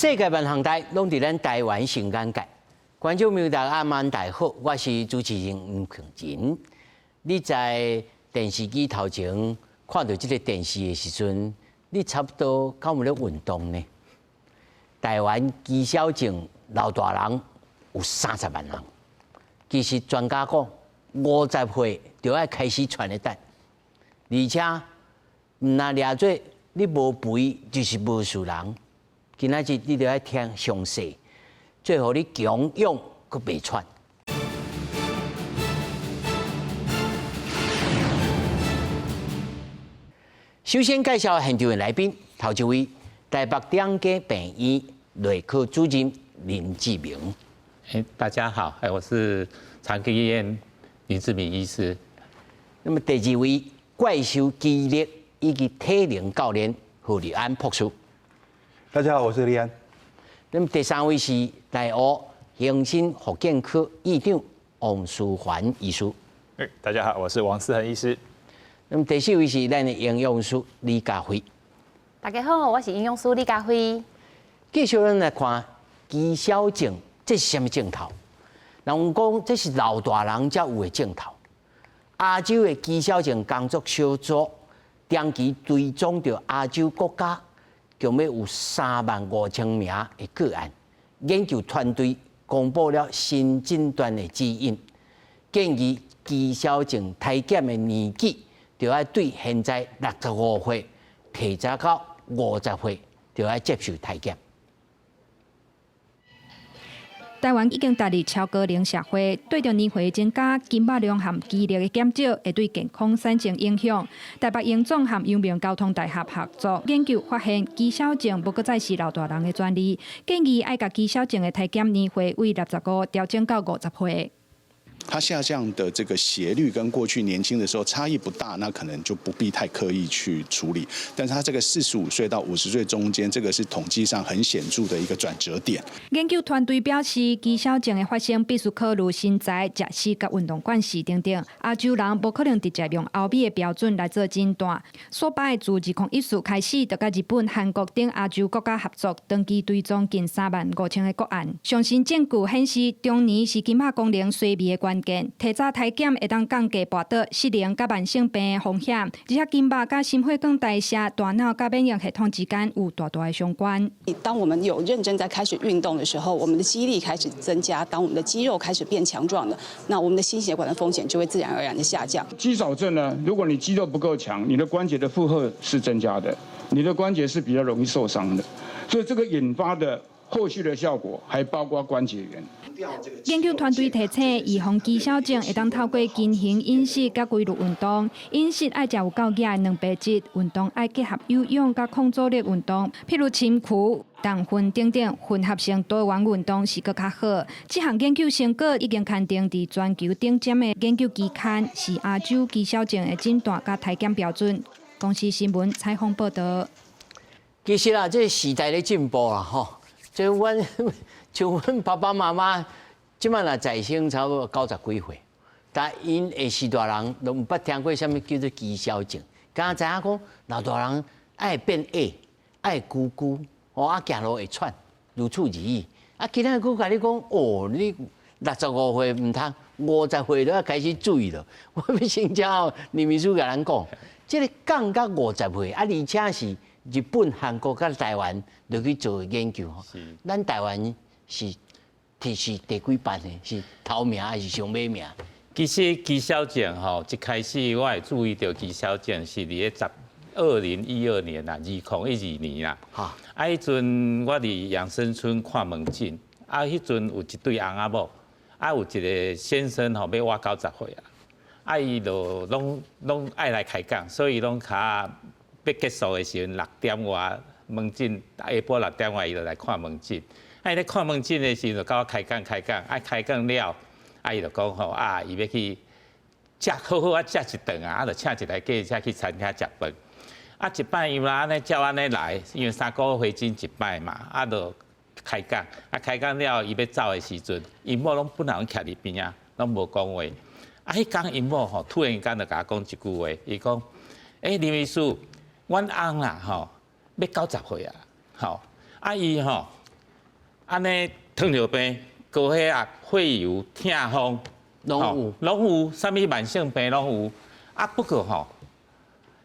世界萬項代攏佇咱台灣上眼界。觀眾朋友大家暗晚大好，我是主持人吳克仁。你在電視機頭前看著這个電視的時陣，你差不多敢有咧運動呢？台灣肌少症老大人有30萬人。其實專家講，50歲就愛開始喘咧等，而且毋若掠做你無肥就是無事人。今仔日你著愛聽詳細，最後你強勇閣袂喘。首先介紹現場的來賓，頭一位台北長庚病院內科主任林志明。欸，大家好，我是長庚醫院林志明醫師。那麼第二位怪獸肌力以及體能教練何立安博士。大家好，我是立安。那麼第三位是大學榮新復健科院長王思環醫師。大家好，我是王思恆醫師。那麼第四位是咱的營養師李家輝。大家好，我是營養師李家輝。繼續咱來看肌少症，這是啥物症頭？人講這是老大人才有的症頭。亞洲的肌少症工作小組長期追蹤著亞洲國家，共欲有3萬5千名的個案。研究團隊公布了新診斷的指引，建議肌少症體檢的年紀，就愛對現在65歲提早到50歲，就愛接受體檢。台灣已經踏入超高齡社會，對著年歲增加，筋肉量和肌力的減少，會對健康產生影響。台北榮總和陽明交通大學合作研究發現，肌少症無閣再是老大人的專利，建議愛共肌少症的體檢年歲為65調整到50歲。它下降的這個斜率跟過去年輕的時候差異不大，那可能就不必太刻意去處理。但是它這個45歲到50歲中間，這個是統計上很顯著的一個轉折點。研究團隊表示，肌少症的發生必須考慮身材、食食佮運動慣勢等等。亞洲人無可能直接用歐美的標準來做診斷。所擺自2014開始，就佮日本、韓國等亞洲國家合作，長期追蹤近3萬5千个個案。上新證據顯示，中年是筋肉功能衰微的關鍵，提早體檢會當降低跋倒、失能佮慢性病的風險，而且筋肉佮心血管代謝、大腦佮免疫系統之間有大大的相關。當我們有認真在開始運動的時候，我們的肌力開始增加，當我們的肌肉開始變強壯了，那我們的心血管的風險就會自然而然的下降。肌少症呢，如果你肌肉不夠強，你的關節的負荷是增加的，你的關節是比較容易受傷的，所以這個引發的後續的效果還包括關節炎。研究團隊提醒，預防肌少症會當透過均衡飲食佮規律運動。飲食愛食有夠額的蛋白質，運動愛結合有氧佮抗阻力運動，譬如深屈、重訓等等，混合性多元運動是閣較好。這項研究成果已經刊登佇全球頂尖的研究期刊，是亞洲肌少症的診斷佮體檢標準。公視新聞採訪報導。其實啊，這個時代咧進步啦，吼。就阮像阮爸爸媽媽，這擺若在生差不多90幾歲，但𪜶的序大人攏毋捌聽過啥物叫做肌少症，敢知影講老大人愛變矮，愛龜龜，哦啊行路會喘，如此而已。啊，今仔日閣共你講，哦，你65歲毋通，50歲就愛開始注意了。我欲先請林醫師共咱講，這个降到五十歲，啊，而且是日本、韓國佮台灣落去做研究吼，咱台灣是第是第幾班的？是頭名還是上尾名？其實肌少症吼，一開始我會注意著肌少症是佇咧2012年啦，2012年啦。啊，彼陣我佇養生村看門診，啊，彼陣有一對翁仔某，啊，有一個先生吼欲倚90歲啊，啊，伊就攏攏愛來開講，所以攏較欲結束的時陣6點外門診，下晡6點外伊就來看門診。啊，伊咧看門診的時陣就佮我開講開講，啊開講了，啊伊就講吼啊，伊欲去食好好啊食一頓啊，啊就請一台計程車去餐廳食飯。啊一擺伊嘛按呢照按呢來，因為三個月回診一擺嘛，啊就開講，啊開講了，伊欲走的時陣，𪜶某攏本來攏徛佇邊仔，攏無講話。啊，彼工𪜶某吼突然間就共我講一句話，伊講：欸，林醫師，阮翁啦吼，欲90歲啊，吼，啊伊吼按呢糖尿病、高血壓、血油、痛風，攏有，攏有，啥物慢性病攏有。啊，不過吼，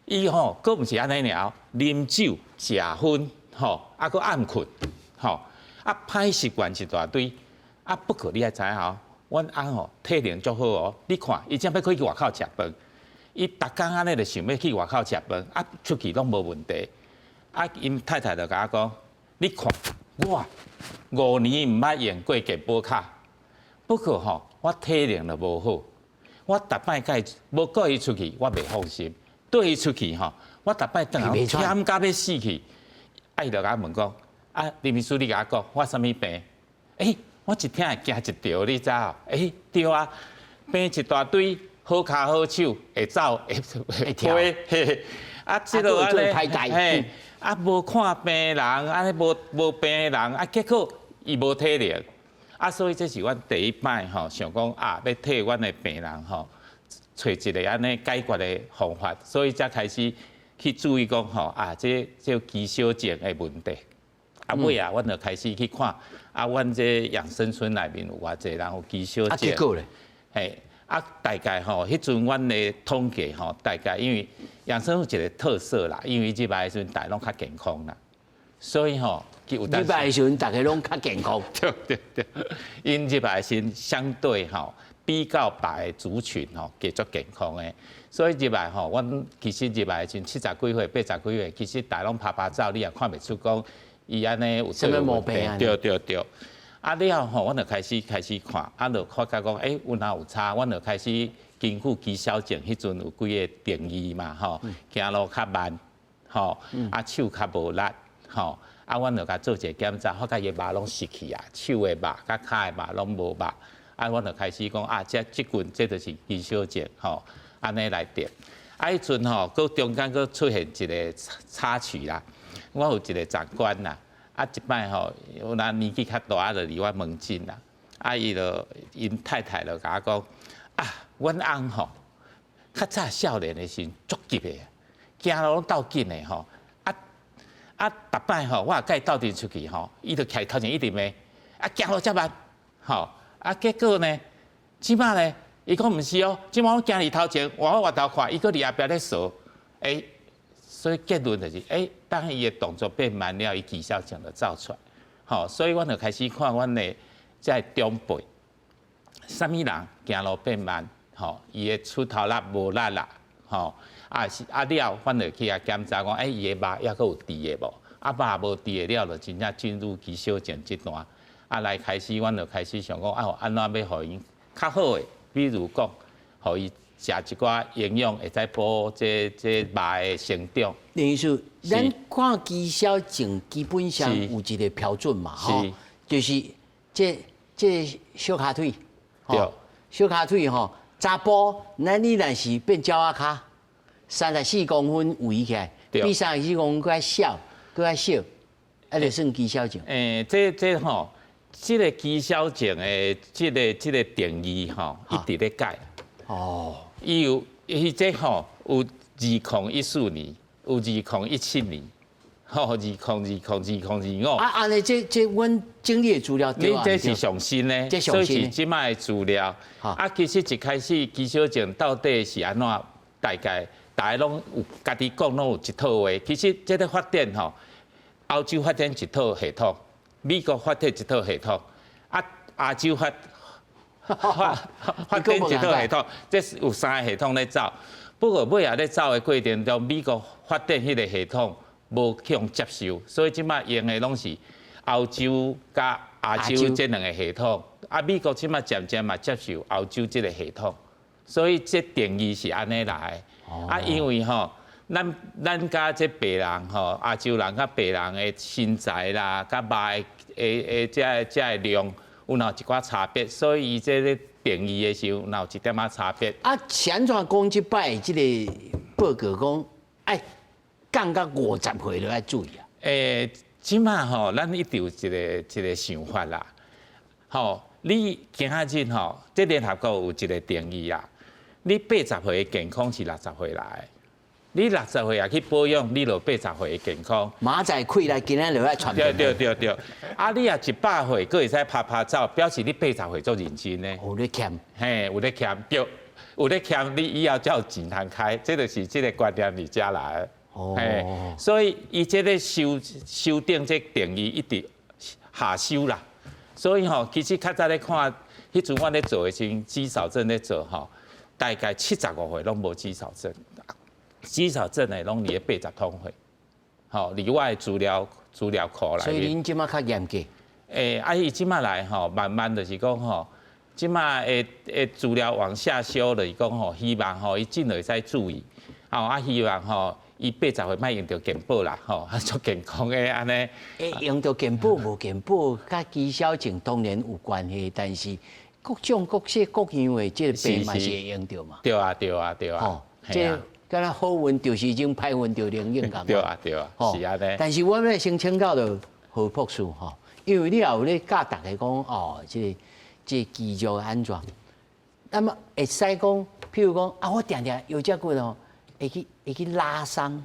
伊吼閣毋是按呢爾，啉酒、食薰，吼，啊，閣暗睏，吼，啊，歹習慣一大堆。啊，不過你愛知影吼，阮翁吼體能足好哦。你看，伊才欲去外口食飯，伊逐工按呢就想欲去外口食飯，啊，出去攏無問題。啊，𪜶太太就共我講，你看我5年毋捌用過健保卡，不過吼，我體能就無好，我逐擺共伊無綴伊出去，我袂放心；綴伊出去吼，我逐擺轉來忝甲欲死去。啊，伊就共我問講，啊，林醫師你共我講，我啥物病？欸，我一聽會驚一跳，你知無？欸，對啊，病一大堆，好跤好手，會走會飛，嘿，啊，這個按呢，嘿，啊，無看病人，按呢無無病的人，啊，結果伊無體能，啊，所以這是阮第一擺吼，想講啊，欲替阮的病人吼，揣一个按呢解決的方法，所以才開始去注意講吼，啊，這這肌少症的問題。啊，尾啊，阮就開始去看，啊，阮這養生村內面有偌濟人有肌少症。啊，結果咧？嘿，啊，大概吼，彼陣阮的統計吼，大概因為養生有一個特色啦，因為入來的時陣大家攏較健康啦，所以吼，入來的時陣大家攏較健康。對對對，𪜶入來的時陣相對吼比較別的族群吼，較足健康的，所以入來吼，阮其實入來的時陣70幾歲、80幾歲，其實大家攏趴趴走，你也看袂出講。伊按呢有啥物毛病啊？對對對，啊了後，阮就開始開始看，啊就發覺講，欸，有哪有差，阮就開始根據肌少症彼陣有幾個定義嘛，吼，行路較慢，吼，啊手較無力，吼，啊阮就共做一个檢查，發覺伊的肉攏失去啊，手的肉佮跤的肉攏無肉，啊阮就開始講，啊這這群這就是肌少症，吼，按呢來定。啊彼陣吼，閣中間閣出現一個插曲啦。我有一個長官啦，啊一擺吼，有若年紀較大，就佇我門診啦，啊伊就𪜶太太就共我講，啊，阮翁吼，較早少年的時陣足急的，行路攏鬥緊的吼，啊啊逐擺吼，我共伊鬥陣出去吼，伊就徛頭前一直罵，啊行路遮慢，吼，啊結果呢，這擺呢，伊講毋是哦，這擺我行佇頭前，我回頭看，伊閣佇後壁咧趖，欸。所以結論就是，欸，當伊的動作變慢了，伊肌少症就走出來，吼，所以阮就開始看阮的這个長輩，啥物人行路變慢，吼，伊的出頭力無力啦，吼，啊是啊了，阮就去共檢查講，欸，伊的肉猶閣有佇的無？啊肉無佇的了，就真正進入肌少症這段，啊來開始，阮就開始想講，啊，按怎欲予𪜶較好的，比如講，予伊。食一寡營養會使補這這肉的成長。林醫師，咱看肌少症基本上有一個標準嘛，吼，就是這這小跤腿，對，小跤腿吼，查埔，咱你若是變鳥仔跤，34公分圍起來，比34公分閣較小，閣較小，啊，就算肌少症。欸，這這吼，這個肌少症的這個這個定義吼，一直咧改。哦。伊有伊這吼有2014年，有2017年，吼2020、2025。啊，按呢這這阮整理的資料，你這是上新的，所以是這擺的資料。啊，其實一開始肌少症到底是按怎？大概大家攏有家己講，攏有一套話。其實這個發展吼，歐洲發展一套系統，美國發展一套系統，啊亞洲發。發發展一套系統，這是有三个系統咧走。不過尾仔咧走的過程中，美國發展彼個系統無去予接受，所以這擺用的攏是歐洲佮亞洲這兩个系統。啊，美國這擺漸漸嘛接受歐洲這个系統，所以這定義是按呢來的。啊，因為吼，咱咱佮這白人吼，亞洲人佮白人的身材啦，佮肉的的這个這个量。有若一寡差別，所以伊這咧定義的時候，若有一點仔差別。啊，是按怎講？這擺這个報告講，愛降到50歲就愛注意啊。欸，這擺吼，咱一直有一个一个想法啦。吼，你今仔日吼，這聯合國有一个定義啊。你80歲的健康是60歲來的。你六十歲也去保養，你就80歲的健康。明仔開來，今仔就愛傳。對對對對，啊，你若100歲，閣會使拍拍走，表示你八十歲足認真的。有咧欠。嘿，有咧欠，對，有咧欠，你以後才有錢通開，這就是這個觀念佇遮來的。哦。所以伊這個修修訂這定義一直下修啦。所以吼，其實較早咧看，彼陣我咧做的時陣，肌少症咧做吼，大概75歲攏無肌少症。肌少症的攏佇咧80通歲，吼，佇我的資料庫內面。所以恁這馬較嚴格。欸，啊，伊這馬來吼，慢慢就是講吼，這馬的資料往下修，就是講吼，希望吼伊進來會使注意，吼啊，希望吼伊八十歲莫用著健保啦，吼，啊，足健康的按呢。欸，用著健保無健保，佮肌少症當然有關係，但是各種各式各樣的這個病嘛是會用著嘛。對啊，對啊，對啊。吼，這敢若好運著時鐘，歹運著靈應共。對啊，對啊，是按呢。但是我欲先請教著何博士吼，因為你也有咧教大家講哦，這個肌肉按怎？那麼會使講，譬如講啊，我定定腰脊骨吼，會去拉傷，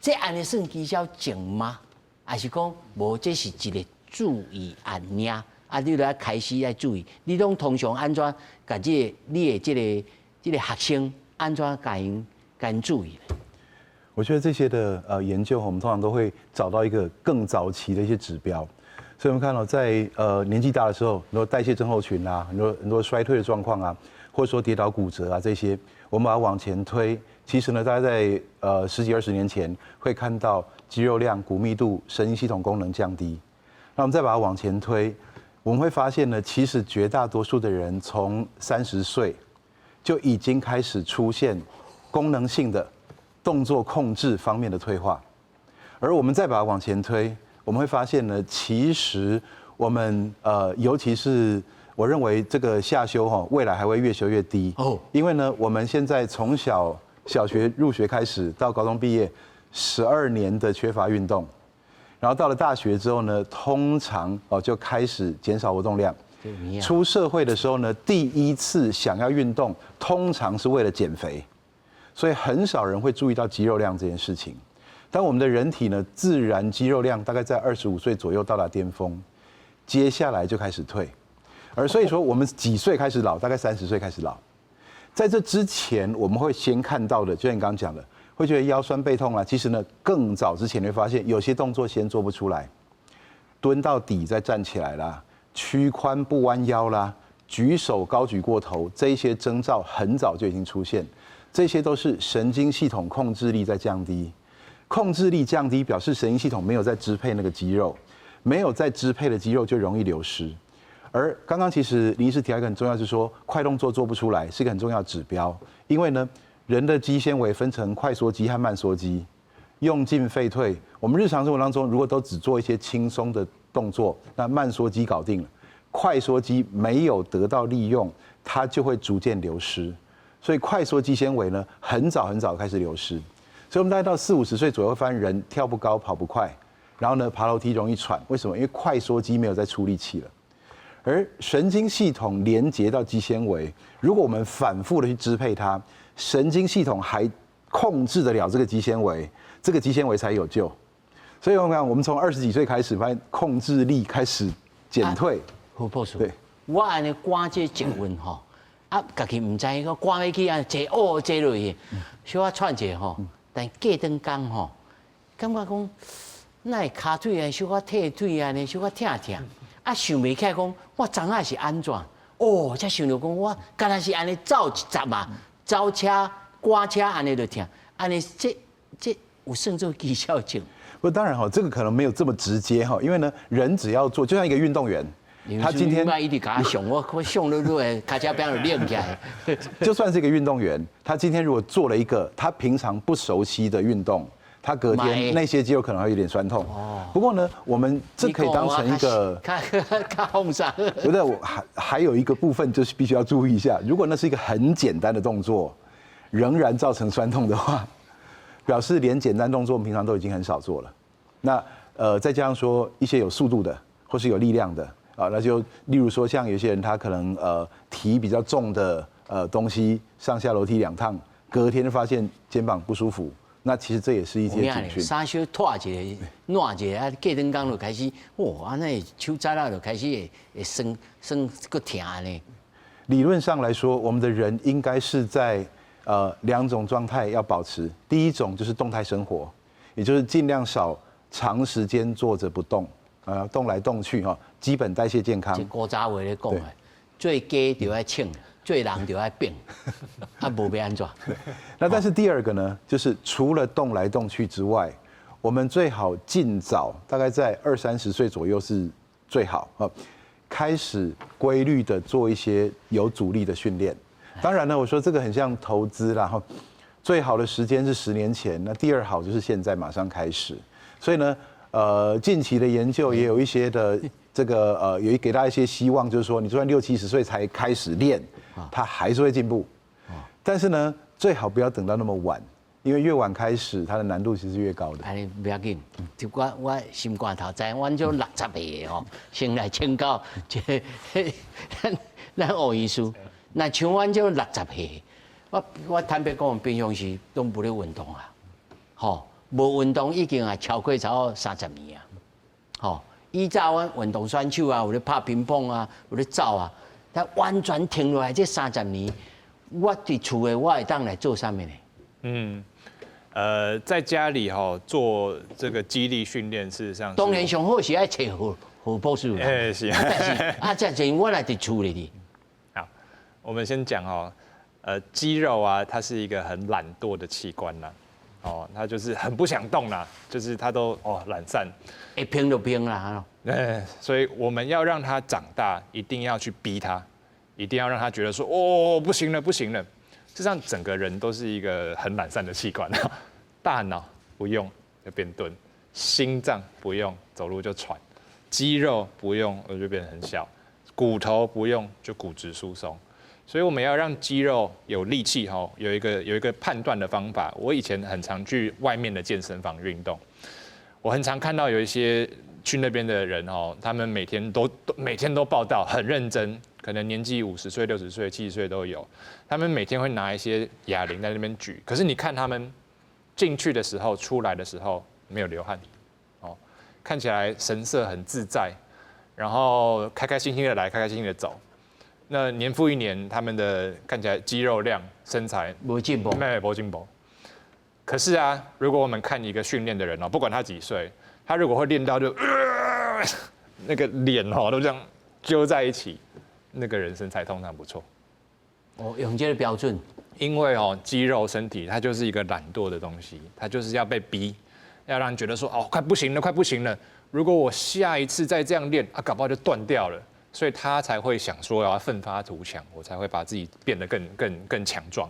這按呢算肌少症嗎？還是講無？這是一個注意按爾啊，你著愛開始愛注意。你攏通常按怎？共這個你的這個學生按怎共𪜶注意？我覺得這些的研究，我們通常都會找到一個更早期的一些指標。所以我們看到在年紀大的時候，很多代謝症候群啊，很多很多衰退的狀況啊，或者說跌倒骨折啊這些，我們把它往前推，其實呢，大概在十幾二十年前會看到肌肉量、骨密度、神經系統功能降低。那我們再把它往前推，我們會發現呢，其實絕大多數的人從30歲就已經開始出現功能性的動作控制方面的退化，而我們再把它往前推，我們會發現呢，其實我們尤其是我認為這個下修哈，未來還會越修越低哦，因為呢，我們現在從小小學入學開始到高中畢業，12年的缺乏運動，然後到了大學之後呢，通常哦就開始減少活動量。出社會的時候呢，第一次想要運動，通常是為了減肥，所以很少人會注意到肌肉量這件事情。但我們的人體呢，自然肌肉量大概在25歲左右到達巔峰，接下來就開始退。而所以說，我們幾歲開始老？大概30歲開始老。在這之前，我們會先看到的，就像你剛剛講的，會覺得腰酸背痛啊。其實呢，更早之前你會發現，有些動作先做不出來，蹲到底再站起來啦，屈髖不彎腰啦，舉手高舉過頭，這些徵兆很早就已經出現，這些都是神經系統控制力在降低，控制力降低表示神經系統沒有在支配那個肌肉，沒有在支配的肌肉就容易流失。而剛剛其實林醫師提到一個很重要，就是說快動作做不出來是一個很重要的指標，因為呢，人的肌纖維分成快縮肌和慢縮肌，用進廢退。我們日常生活當中如果都只做一些輕鬆的動作，那慢縮肌搞定了，快縮肌沒有得到利用，它就會逐漸流失。所以快縮肌纖維呢，很早很早開始流失。所以我們大概到四五十歲左右，發現人跳不高、跑不快，然後呢，爬樓梯容易喘。為什麼？因為快縮肌沒有再出力氣了。而神經系統連接到肌纖維，如果我們反覆的去支配它，神經系統還控制得了這個肌纖維，這個肌纖維才有救。所以我們看，我們從二十幾歲開始，發現控制力開始減退。何博士，對，我按呢趕這捷運吼，啊，家己毋知講趕欲去啊，坐哦坐落去，小可喘一下吼，但過轉工吼，感覺講，哪會跤腿啊，小可退腿按呢，小可疼疼。啊，想袂起來講，我昨昏是按怎？哦，才想著講，我敢若是按呢走一站嘛，走車、趕車按呢就疼，按呢這有算做肌少症？不，當然哈，這個可能沒有這麼直接哈，因為呢，人只要做，就像一個運動員，他今天一直共我上，我上落落的，跤車邊就冷起來。就算是一個運動員，他今天如果做了一個他平常不熟悉的運動，他隔天那些肌肉可能會有點痠痛。哦。不過呢，我們這可以當成一個。較較放鬆。不對，我還有一個部分就是必須要注意一下，如果那是一個很簡單的動作，仍然造成痠痛的話，表示連簡單動作我們平常都已經很少做了。那再加上說一些有速度的或是有力量的啊，那就例如說像有些人他可能提比較重的東西上下樓梯兩趟，隔天發現肩膀不舒服，那其實這也是一些警訊。衫小脫一下，爛一下，啊，隔兩工就開始，哇，按呢手指仔就開始會會酸酸閣疼呢。理論上來說，我們的人應該是在兩種狀態要保持。第一種就是動態生活，也就是盡量少長時間坐着不動，動來動去哈，基本代謝健康。古早話咧講的，做雞就愛衝，做人就愛變，啊，無欲按怎？那但是第二個呢，就是除了動來動去之外，我們最好盡早，大概在二三十歲左右是最好啊，開始規律的做一些有阻力的訓練。當然呢，我說這個很像投資啦，哈，最好的時間是10年前，那第二好就是現在馬上開始。所以呢，近期的研究也有一些的這個有給大家一些希望，就是說你就算六七十歲才開始練，它還是會進步。但是呢，最好不要等到那麼晚，因為越晚開始，它的難度其實越高的。按呢不要緊，就我我心肝頭知，阮這60歲的吼，先來請教這咱咱王醫師。那像阮這六十歲，我我坦白講，平常時攏無咧運動啊，吼，無運動已經啊超過差不多30年啊，吼，以早阮運動選手啊，有咧拍乒乓啊，有咧走啊，但完全停落來這三十年，我佇厝的我會當來做啥物呢？嗯，在家裡哈做這個肌力訓練，事實上當然上好是愛揣何何博士啦，欸是，但是啊，這這我來佇厝裡哩。好，我們先講哦，肌肉啊，它是一個很懶惰的器官啦，哦，它就是很不想動啦，就是它都哦懶散，會平就平啦，哎，所以我們要讓它長大，一定要去逼它，一定要讓它覺得說，哦，不行了，不行了。事實上，整個人都是一個很懶散的器官，大腦不用就變鈍，心臟不用走路就喘，肌肉不用我就變得很小，骨頭不用就骨質疏鬆。所以我們要讓肌肉有力氣哈，有一個判斷的方法。我以前很常去外面的健身房運動，我很常看到有一些去那邊的人哦，他們每天都報到，很認真，可能年紀50歲、60歲、70歲都有。他們每天會拿一些啞鈴在那邊舉，可是你看他們進去的時候、出來的時候沒有流汗，哦，看起來神色很自在，然後開開心心的來，開開心心的走。那年復一年，他們的看起來肌肉量、身材無進步，沒無進步。可是啊，如果我們看一個訓練的人哦，不管他幾歲，他如果會練到就那個臉哦都這樣揪在一起，那個人身材通常不錯。哦，用這個標準，因為哦，肌肉身體它就是一個懶惰的東西，它就是要被逼，要讓人覺得說哦，快不行了，快不行了。如果我下一次再這樣練，啊，搞不好就斷掉了。所以他才會想說要奮發圖強，我才會把自己變得更更更強壯。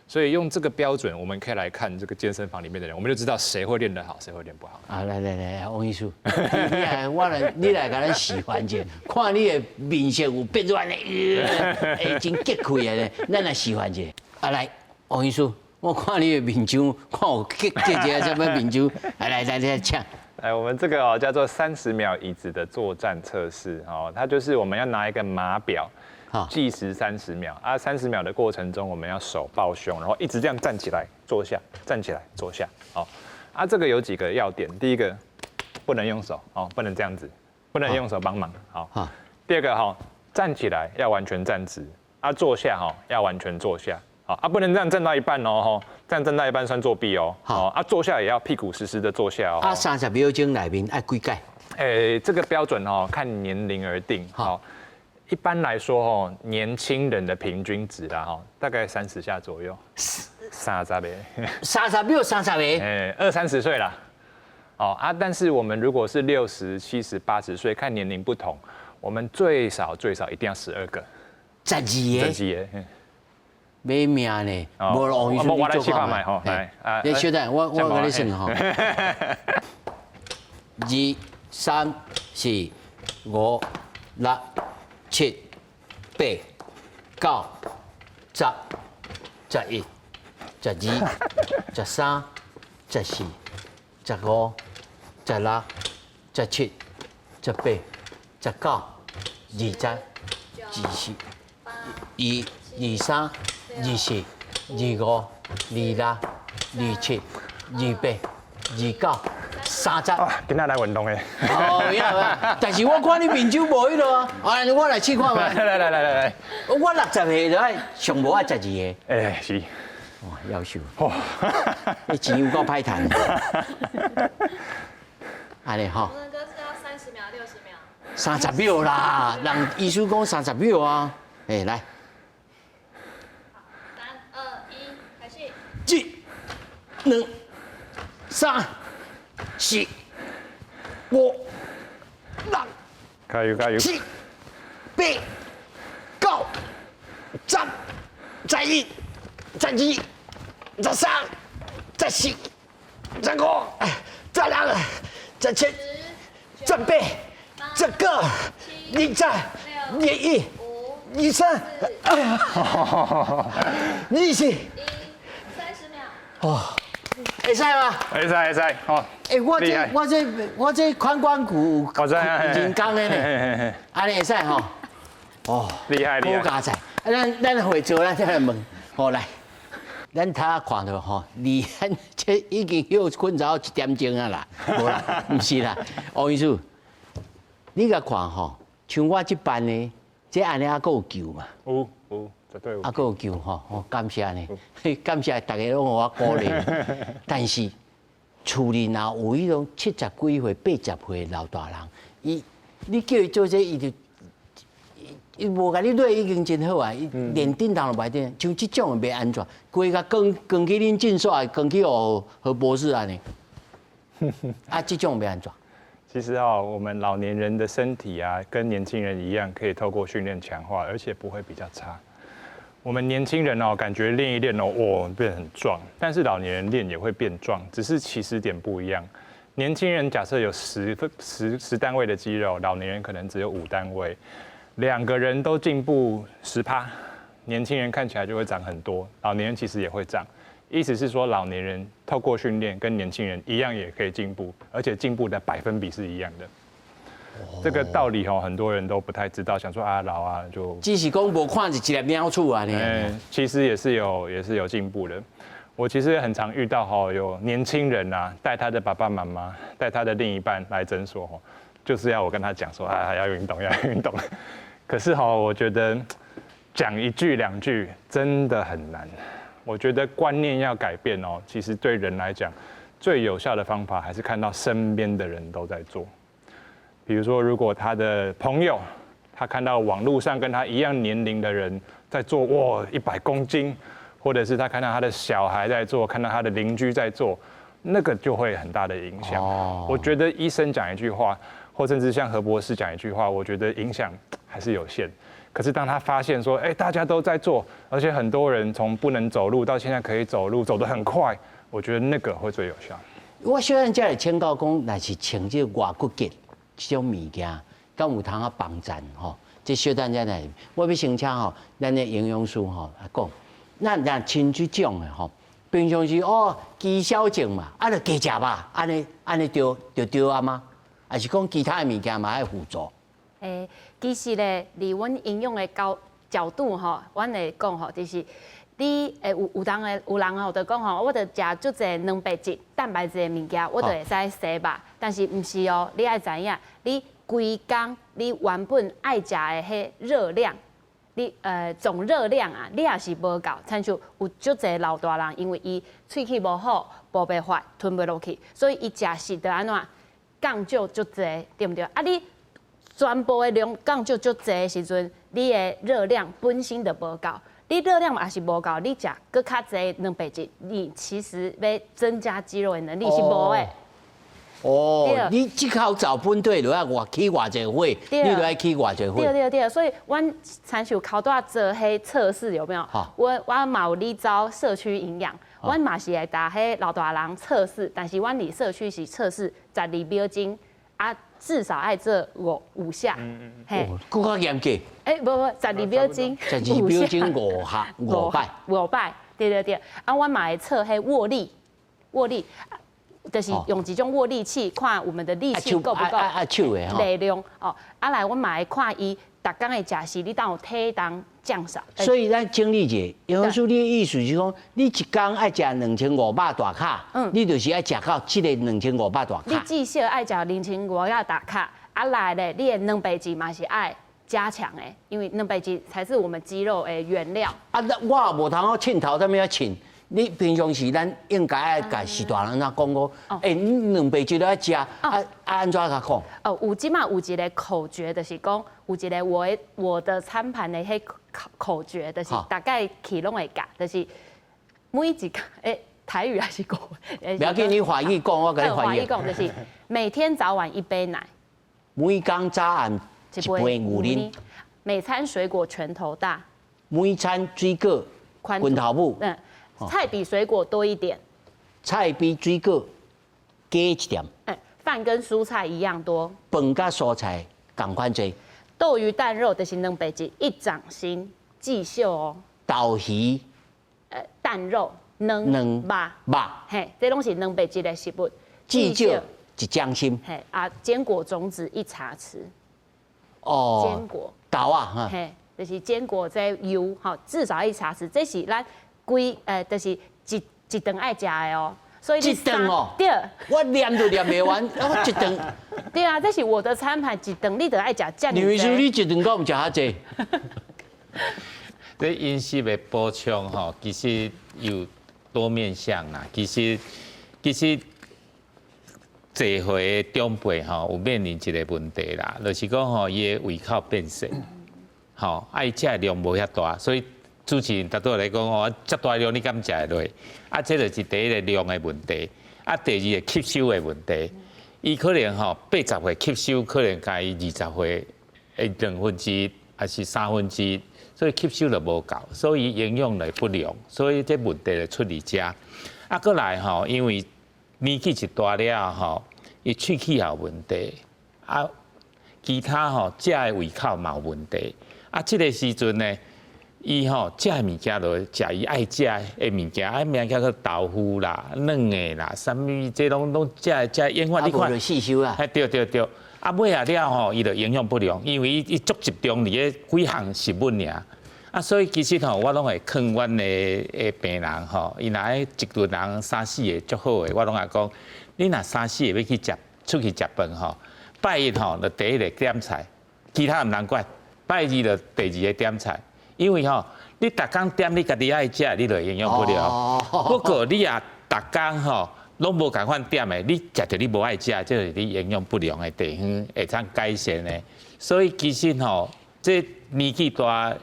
所以用這個標準，我們可以來看這個健身房裡面的人，我們就知道誰會練得好，誰會練不好。啊，來來來，王醫師，你來我來，你來共咱示範一下，看你的面色有變做按呢，會真激氣的咧，咱來示範一下。啊，來，王醫師，我看你的面相，看有結結一下啥物面相，來來來來，請。哎，我們這個哦叫做30秒椅子的作戰測試哦，它就是我們要拿一個碼錶，計時三十秒啊，三十秒的過程中，我們要手抱胸，然後一直這樣站起來坐下，站起來坐下，好啊，這個有幾個要點，第一個不能用手哦，不能這樣子，不能用手幫忙，好。第二個哈，站起來要完全站直，啊，坐下哈要完全坐下，好啊，不能這樣站到一半哦，吼，這樣站到一半算作弊哦，好啊，坐下也要屁股實實的坐下哦。啊，30秒鐘內面愛幾擺？欸，這個標準哦，看年齡而定，好。一般來說哦，年輕人的平均值啦，哈，大概30下左右。30个。30秒30个。哎，二三十歲啦。哦啊，但是我們如果是60、70、80歲，看年齡不同，我們最少最少一定要12個。十二個。十二個。欲命呢，無王醫師你做看覓吼，來，你稍等，我我共你算吼。二、三、四、五、六、七、八、九、十、11、12、13、14、15、16、17、18、19、20、21、23、24、25、26、27、28、29、30。今仔來運動的。哦，有影，但是我看你面睭無彼落啊，啊，我來試看覓。來來來來來來，我60歲就愛上無愛12个。哎，是。哇，夭壽。你錢有夠歹趁。按呢吼。我們哥是要30秒、60秒？30秒啦，人醫師講三十秒啊。哎，來。三二一，開始。一、兩、三、四、五、六、加油加油！七、八、九、十、11、12、13、14、15、16、17、18、19、20、21、23、哎呀，24， 30秒。哦，會使嗎？會使會使，哦。欸，我這髖關骨有人工的呢，按呢會使吼。哦，厲害厲害。好佳哉，啊，咱會做，咱再來問。好來，咱頭仔看著吼，離咱這已經歇睏著一點鐘啊啦，無啦，毋是啦，王醫師，你共看吼，像我這班的，這按呢猶閣有救嘛？有有，絕對有。猶閣有救吼，哦，感謝呢，感謝大家攏予我鼓勵。但是厝裡若有彼種70幾歲、80歲老大人，伊你叫伊做這個，伊就伊無共你累已經真好啊，伊連振動都袂振，像這種的欲按怎？規个扛扛去恁診所，扛去予何博士按呢？啊，這種欲按怎？其實啊，我們老年人的身體啊，跟年輕人一樣，可以透過訓練強化，而且不會比較差。我們年輕人哦，感覺練一練哦，哇，變很壯。但是老年人練也會變壯，只是起始點不一樣。年輕人假設有10單位的肌肉，老年人可能只有5單位。兩個人都進步10趴，年輕人看起來就會長很多，老年人其實也會長。意思是說，老年人透過訓練跟年輕人一樣也可以進步，而且進步的百分比是一樣的。這個道理哦，很多人都不太知道，想說啊老啊就只是講無看著一粒鳥鼠啊。其實也是有進步的。我其實很常遇到哈，有年輕人啊，帶他的爸爸媽媽，帶他的另一半來診所，就是要我跟他講說啊，要運動，要運動。可是哈，我覺得講一句兩句真的很難。我覺得觀念要改變哦，其實對人來講，最有效的方法還是看到身邊的人都在做。比如說，如果他的朋友，他看到網路上跟他一樣年齡的人在做，哇，100公斤，或者是他看到他的小孩在做，看到他的鄰居在做，那個就會很大的影響。我覺得醫生講一句話，或甚至像何博士講一句話，我覺得影響還是有限。可是當他發現說，哎，大家都在做，而且很多人從不能走路到現在可以走路，走得很快，我覺得那個會最有效。我小等才會請教講，若是穿這個外骨骼這種物件，敢有通啊幫贊吼？這小等才來，我欲先請吼，咱的營養師吼來講，咱若穿這種的吼，平常時哦，肌少症嘛，啊，就加食吧，按呢按呢對就對啊嗎？還是講其他的物件嘛愛輔助？欸，其實咧，佇阮營養的角度吼，阮會講吼，就是你會有當的有人吼，就講吼，我著食足濟蛋白質、蛋白質的物件，我就會使生肉。但是毋是哦，你愛知影，你規工你原本愛食的彼熱量，你總熱量啊，你也是無夠。親像有足濟老大人，因為伊喙齒無好，無辦法吞袂落去，所以伊食食就按怎降少足濟，對毋對？啊，你全部的量降少足濟的時陣，你的熱量本身就無夠。你熱量也是無夠，你食閣較濟蛋白質，你其實欲增加肌肉的能力是無的。哦，你這口灶本底就愛偌起偌濟火，你就愛起偌濟火。對對對，所以阮親像頭拄仔做彼測試有沒有？我嘛有咧走社區營養，阮嘛是會共彼老大人測試，但是阮佇社區是測試12秒鐘啊，至少愛做五下。嘿，閣較嚴格。欸，無無，十二秒鐘。12秒鐘五下五擺。五擺，對對對。啊，阮嘛會測彼握力，握力。就是用一種握力器看我們的力氣夠不夠，手的力量哦。啊來，阮嘛會看伊逐工的食食，你敢有體重降少。所以咱整理者，營養師你的意思是講，你一工愛食2500大卡，你就是愛食到這個兩千五百大卡。你至少愛食兩千五百大卡，啊來咧，你的蛋白質嘛是愛加強的，因為蛋白質才是我們肌肉的原料。啊，我也無通好凊頭踮遐凊。你平常時咱應該愛共序大人怎講講？欸，你蛋白質都愛食，啊啊按怎共講？哦，有這馬有一个口訣，就是講有一个我的餐盤的彼口訣，就是大概起攏會教，就是每一個欸台語還是國語？不要緊，你華語講，我共你翻譯。華語講就是每天早晚一杯奶，每工早暗一杯牛奶，每餐水果拳頭大，每餐水果拳頭母。菜比水果多一點，菜比水果加一點。欸，飯跟蔬菜一樣多。飯佮蔬菜仝款濟。豆魚蛋肉就是蛋白質一掌心，記秀哦。豆魚，蛋肉卵卵肉肉，嘿，這攏是蛋白質的食物。至少一掌心。嘿啊，堅果種子一茶匙。哦。堅果。豆啊，嘿，就是堅果這油，吼，至少一茶匙，這是咱。規就是一頓愛食的哦，所以一頓哦，對，我念都念袂完，我一頓。對啊，這是我的餐盤，一頓你就愛食遮爾濟。林醫師，你一頓敢有食遐濟？這飲食的補充吼，其實有多面向啦。其實濟歲的長輩吼，有面臨一個問題啦，就是講吼，伊的胃口變細，吼，啊伊食的量無遐大，所以主持人拄仔來講吼，遮大量你敢食會落？啊，這就是第一个量的問題，啊，第二个吸收的問題。伊可能吼80歲吸收，可能共伊20歲的1/2，還是1/3，所以吸收就無夠，所以營養就不良，所以這問題就出佇遮。啊，閣來吼，因為年紀一大了吼，伊喙齒也有問題，啊，其他吼食的胃口嘛有問題，啊，這个時陣呢，伊吼食的物件就食伊愛食的物件，啊，物件叫豆腐啦、軟的啦，啥物這攏攏食食營養，你看，就吸收啊。哎，對對對，啊，尾仔了吼，伊就營養不良，因為伊足集中佇咧幾項食物爾。啊，所以其實吼，我攏會勸阮的病人吼，伊若愛一頓人三四个足好的，我攏會講，你若三四个欲去食，出去食飯吼，拜一吼就第一个點菜，其他毋通管，拜二就第二個點菜。因為吼，你逐工點你家己愛食，你就營養不良。不過你若逐工吼攏無仝款點的，你食著你無愛食，這是你營養不良的地方會當改善的。所以其實吼，這年紀大，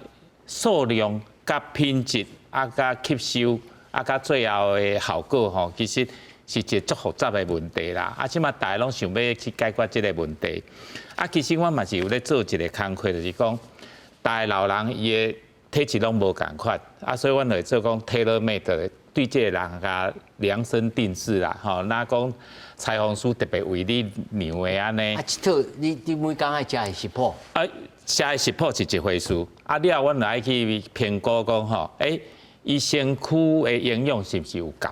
數量佮品質啊，佮吸收啊，佮最後的效果吼，其實是一個足複雜的問題啦。啊，這馬大家攏想欲去解決這个問題。啊，其實我嘛是有咧做一个工課，就是講。大老人伊的體質攏無仝款，啊，所以阮會做講 tailor made 對這个人共量身定製啦，吼，若講裁縫師特別為你量的按呢。啊，這套你每工愛食的食譜？啊，食的食譜是一回事，啊，了後阮就愛去評估講吼，欸，伊身軀的營養是毋是有夠？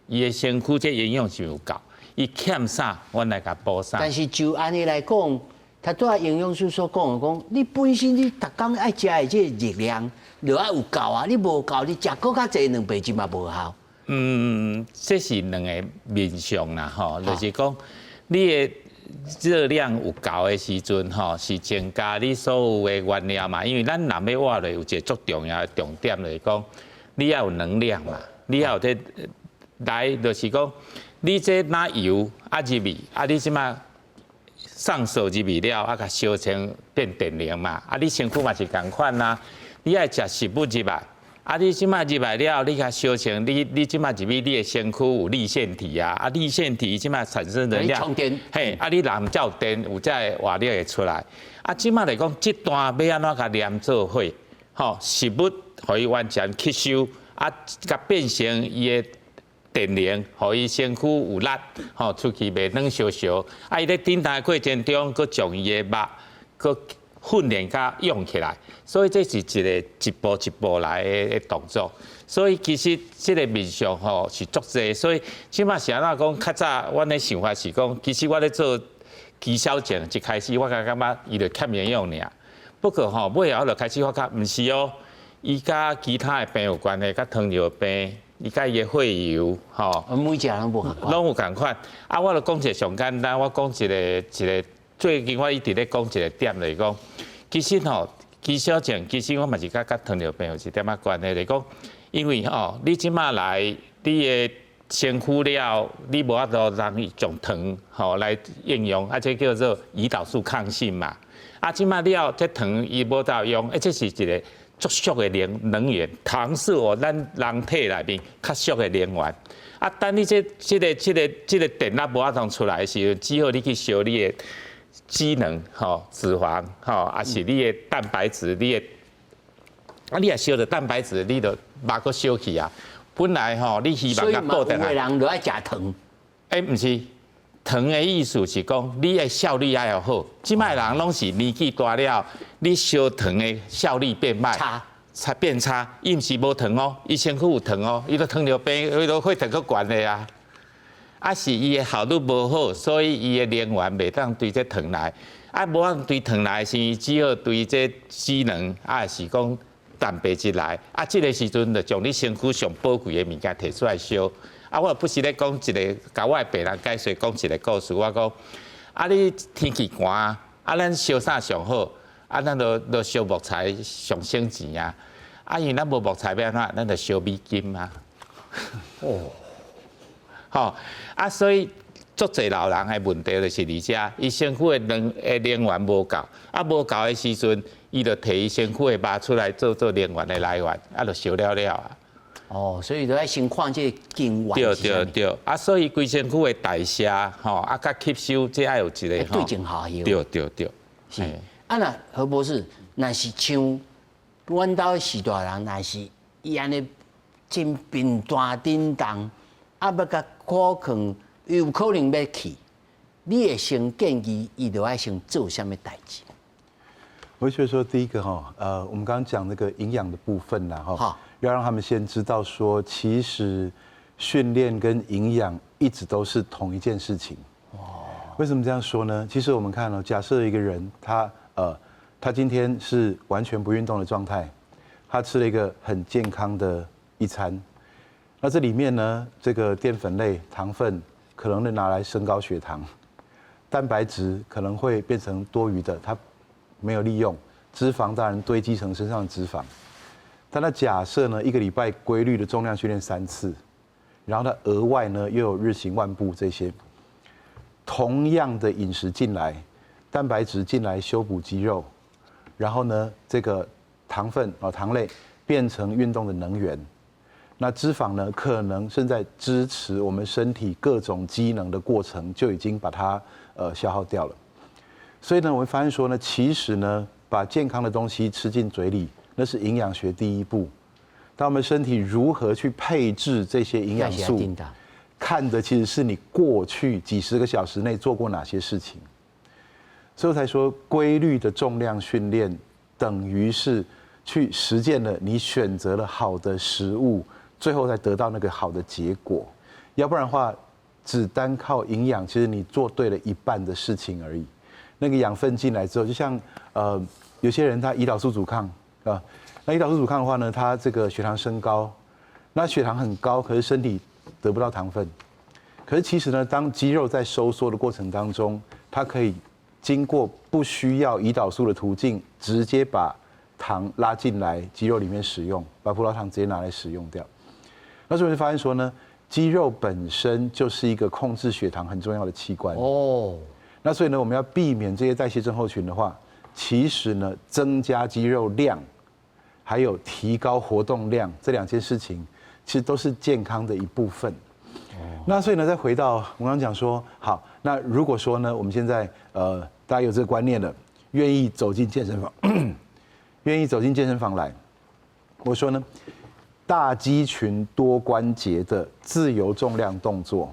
伊的身軀這營養是毋是有夠？伊欠啥，阮來共補啥。但是就按呢來講。他拄仔營養師所講的講，你本身你逐工愛食的這个熱量，就愛有夠啊！你無夠，你食閣較濟蛋白質嘛無效。嗯，這是兩个面向啦，吼，就是講你的熱量有夠的時陣，吼，是增加你所有的原料嘛。因為咱人欲活落有一个足重要的重點，就是講你要有能量嘛，你要有這來，就是講你這拿油啊入去，啊你這馬。送素入去了，啊，共燒成變電能嘛。啊，你身軀嘛是仝款啊。你愛食食物入來，啊，你這馬入來了，你共燒成，你這馬入去，你的身軀有粒線體啊，啊，粒線體這馬產生能量，嘿，啊，你人才有電，有這个活力會出來。啊，這馬來講，這段欲按怎共連做伙，吼，食物予伊完全吸收，啊，共變成伊的電能，予伊身軀有力，吼，出去袂軟燒燒。啊，伊咧振動的過程中，閣將伊的肉，閣訓練佮用起來，所以這是一個一步一步來的動作。所以其實這個面向吼是足濟，所以這馬是按怎講？較早阮的想法是講，其實我咧做肌少症，一開始我感覺伊就欠營養爾。不過吼，尾後我就開始發覺，毋是哦，伊佮其他的病有關係，佮糖尿病，伊佮伊的血油，吼，每一個攏無仝攏有仝款。啊，我就講一個上簡單，我講一個一個，最近我一直咧講一個點，就是講，其實吼，肌少症，其實我嘛是佮糖尿病有一點仔關係，就是講，因為吼，你這馬來，你的身軀了，你無法度讓伊將糖吼來應用，啊，這叫做胰島素抗性嘛。啊，這馬了，這糖伊無法用，欸，這是一個足俗的能源，糖是我咱人體內面較俗的能源。啊，當你這個電壓無法度出來的時陣，只好你去燒你的機能吼脂肪吼，抑是你的蛋白質，你的啊，你若燒著蛋白質，你就肉閣燒去啊。本來吼，你希望共補轉來。有的人就愛食糖。欸，毋是，糖的意思是講，你的效率愛好。這擺人攏是年紀大了，你燒糖的效率變歹，差，差變差。伊毋是無糖哦，伊身軀有糖哦，伊都糖尿病，伊都血糖閣懸的啊。啊，是伊的效率無好，所以伊的能源袂當對這糖來。啊，無法對糖來時，只好對這機能，啊，是講蛋白質來。啊，這個時陣就將你身軀上寶貴的物件提出來燒。啊，我不時咧講一個，共我的病人解說講一個故事。我講，啊，你天氣寒，啊，咱燒啥上好？啊，咱就燒木材上省錢啊。啊，因為咱無木材欲按怎？咱就燒美金啊。哦，吼，啊，所以足濟老人的問題就是佇遮，伊身軀的能源無夠，啊，無夠的時陣，伊就提伊身軀的肉出來做能源的來源，啊，就燒了了啊。哦，所以就愛先看這個根源。對對對，啊，所以規身軀的代謝，吼，啊，佮吸收，這愛有一個對症下藥。對對對，是。啊，若何博士，若是像阮兜序大人，若是伊按呢真頻彈振動，啊，欲共苦勸，有可能欲去，你會先建議伊著愛先做啥物代誌？我覺得說第一個哈，我們剛剛講那個營養的部分啦，哈，要讓他們先知道說，其實訓練跟營養一直都是同一件事情。哦，為什麼這樣說呢？其實我們看哦，假設一個人他今天是完全不運動的狀態，他吃了一個很健康的一餐，那這裡面呢，這個澱粉類、糖分可能會拿來升高血糖，蛋白質可能會變成多餘的，它沒有利用，脂肪當然堆積成身上的脂肪。但他假設呢，一個禮拜規律的重量訓練3次，然後他額外呢又有日行萬步這些，同樣的飲食進來，蛋白質進來修補肌肉，然後呢這個糖分啊糖類變成運動的能源，那脂肪呢可能是在支持我們身體各種機能的過程就已經把它消耗掉了。所以呢，我會發現說呢，其實呢，把健康的東西吃進嘴裡，那是營養學第一步。當我們身體如何去配置這些營養素，看的其實是你過去幾十個小時內做過哪些事情。所以我才說，規律的重量訓練等於是去實踐了你選擇了好的食物，最後才得到那個好的結果。要不然的話，只單靠營養，其實你做對了一半的事情而已。那個養分進來之後，就像有些人他胰島素阻抗啊，那胰島素阻抗的話呢，他這個血糖升高，那血糖很高，可是身體得不到糖分。可是其實呢，當肌肉在收縮的過程當中，它可以經過不需要胰島素的途徑，直接把糖拉進來肌肉裡面使用，把葡萄糖直接拿來使用掉。那所以就發現說呢，肌肉本身就是一個控制血糖很重要的器官。哦。那所以呢，我們要避免這些代謝症候群的話，其實呢，增加肌肉量，還有提高活動量這兩件事情，其實都是健康的一部分。那所以呢，再回到我剛剛講說，好，那如果說呢，我們現在大家有這個觀念了，願意走進健身房，願意走進健身房來，我說呢，大肌群多關節的自由重量動作，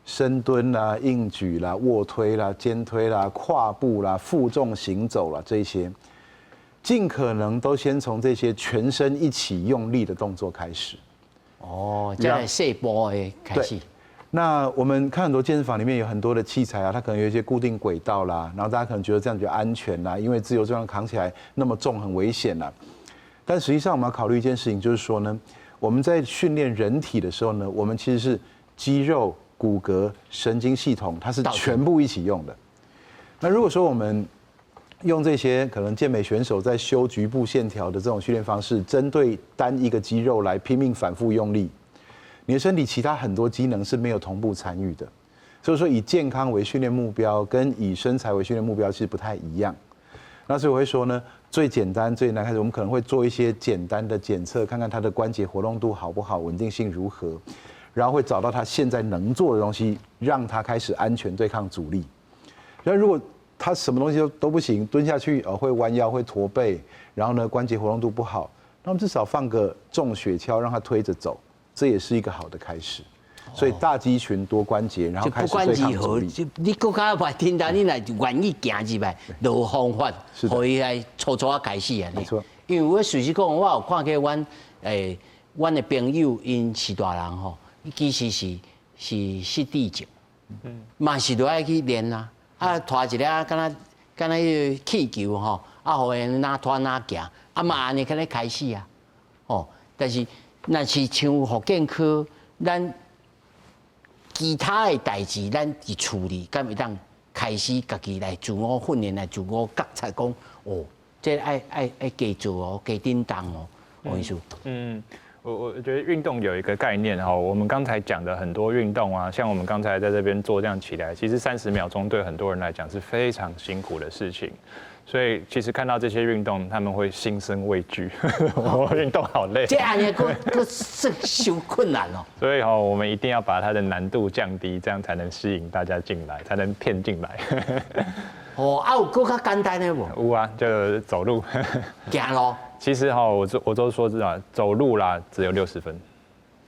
深蹲啦、硬举啦、卧推啦、肩推啦、跨步啦、负重行走啦这些，尽可能都先从这些全身一起用力的动作开始。哦，这来细步的开始。那我们看很多健身房里面有很多的器材啊，它可能有一些固定轨道啦，然后大家可能觉得这样比较安全啦，因为自由重量扛起来那么重很危险啦。但实际上我们要考虑一件事情，就是说呢，我们在训练人体的时候呢，我们其实是肌肉、骨骼、神经系统，它是全部一起用的。那如果说我们用这些可能健美选手在修局部线条的这种训练方式，针对单一个肌肉来拼命反复用力，你的身体其他很多机能是没有同步参与的。所以说，以健康为训练目标，跟以身材为训练目标其实不太一样。那所以我会说呢，最简单、最简单开始，我们可能会做一些简单的检测，看看他的关节活动度好不好，稳定性如何，然后会找到他现在能做的东西，让他开始安全对抗阻力。那如果他什么东西都不行，蹲下去会弯腰、会驼背，然后呢关节活动度不好，那我们至少放个重雪橇让他推着走，这也是一个好的开始。所以大肌群多关节，然后开始对抗阻力。你阁较袂听到，你若愿意行入来，就有方法，予伊来初初仔开始啊。没错。因为我事实讲，我有看过阮的朋友，𪜶序大人吼，伊其实是失智症，嘛是都爱去练啊，啊拖一个敢若敢若彼个气球吼，啊予𪜶哪拖哪行，啊嘛按呢敢若开始啊，吼，但是若是像复健科，咱其他的代誌，咱伫厝裡敢會當開始家己來自我訓練，來自我覺察講，哦，這愛愛愛加做哦，加振動哦，王醫師。嗯，我覺得運動有一個概念哈，我們剛才講的很多運動啊，像我們剛才在這邊做這樣起來，其實30秒鐘對很多人來講是非常辛苦的事情。所以其實看到這些運動，他們會心生畏懼。我運動好累。這按呢閣閣算傷困難哦。所以哈，我們一定要把它的難度降低，這樣才能吸引大家進來，才能騙進來。哦，啊有閣較簡單的無？有啊，就走路。行路。其實哈，我都說這啊，走路啦，只有60分。